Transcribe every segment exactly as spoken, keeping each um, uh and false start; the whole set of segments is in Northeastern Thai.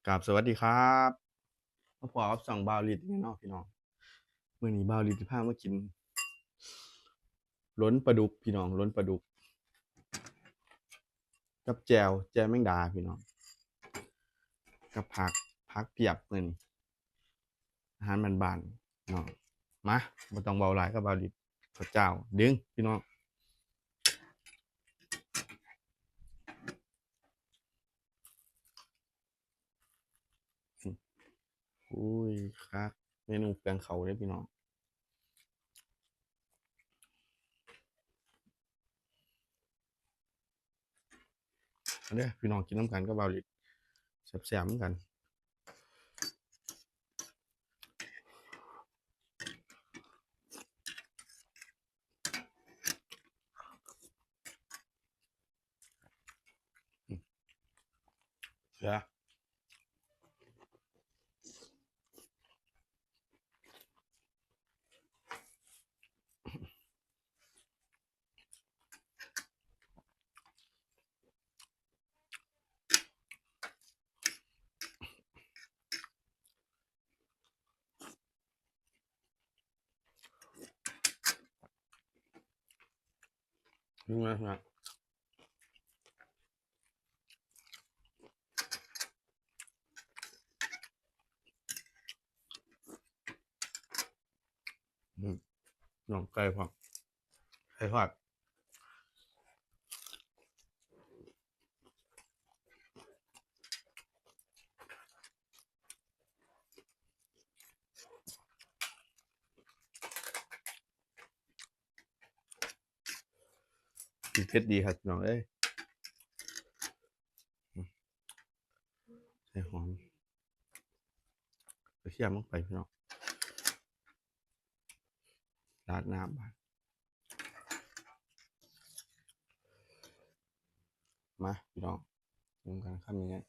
กราบสวัสดีครับ มาพบกับช่องบ่าวฤทธิ์อีกแล้วเนาะพี่น้อง มื้อนี้บ่าวฤทธิ์สิพามากิน หลนปลาดุกพี่น้อง หลนปลาดุก กับแจ่ว แจ่วแมงดาพี่น้อง กับผัก ผักเพียบมื้อนี้ อาหารบ้านๆเนาะ มา บ่ต้องเว้าหลายกับบ่าวฤทธิ์ ข้าวเจ้า ดึงพี่น้อง อุ้ย คัก เมนูแกงเขาเด้อพี่น้อง มาเด้อพี่น้อง กินนำกันกับบ่าวฤทธิ์ แซ่บๆเหมือนกัน เสีย นี่ไงนะ อืม น้องไก่พร้อม ไก่ทอด กินเผ็ดดีครับพี่น้องเอ้ย ใส่หอมกระเทียมลงไปพี่น้อง ราดน้ำไป มาพี่น้อง กินกันคำนี้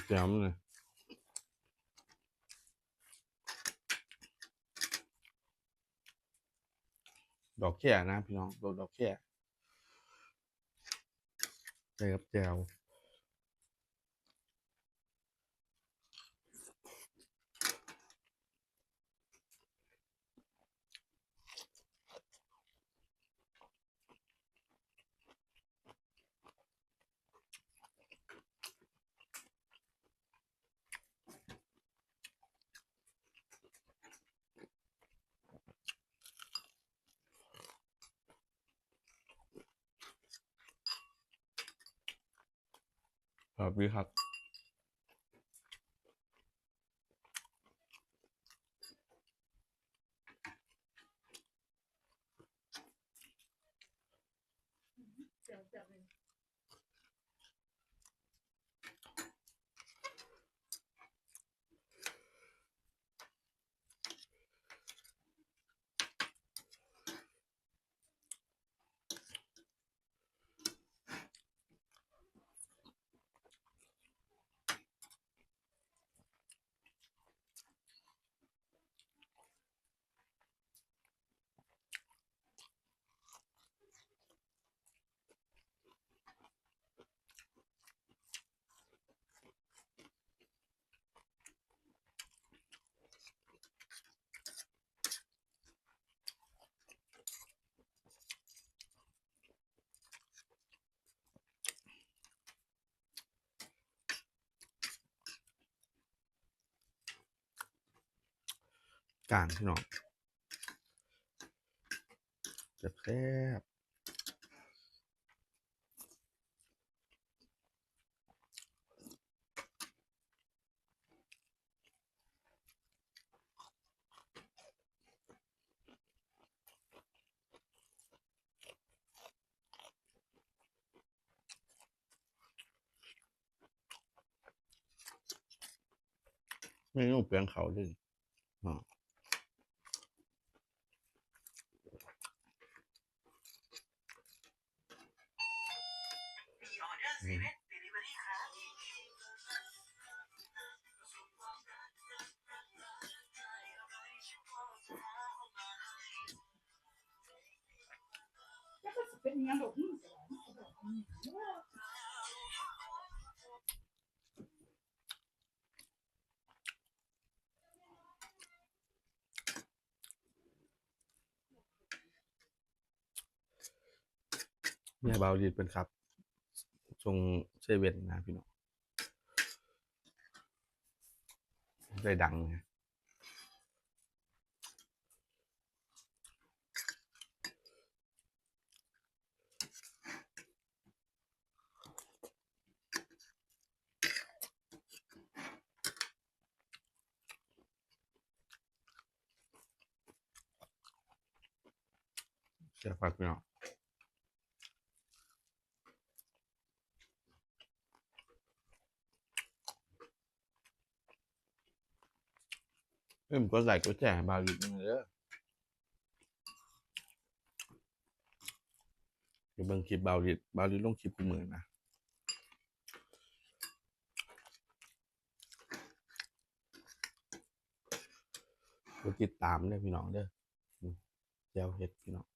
แจ่มเลย ดอกแค่นะพี่น้อง ดอก ดอกแค่ ใส่กับแจ่ว ครับพี่ครับ กลางพี่น้อง แซ่บๆ อื เมนูเปียงเขาเด้อ อ๋อ เนี่ย บ่าวลีดเป็นครับ ส่งเซเว่นนะพี่น้อง ได้ดังไง แซ่บคักพี่น้อง เอิ่มกดไลค์กดแชร์ให้บ่าวลีดนำเด้อ ไปเบิ่งคลิปบ่าวลีด บ่าวลีดลงคลิปคู่มื้อนะ กดติดตามเด้อพี่น้องเด้อ อืม แจ่วเห็ดพี่น้อง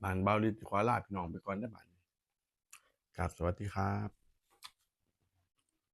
บ้านบ่าวลีดขอลาพี่น้องไปก่อนเด้อบัดนี้ ครับ สวัสดีครับ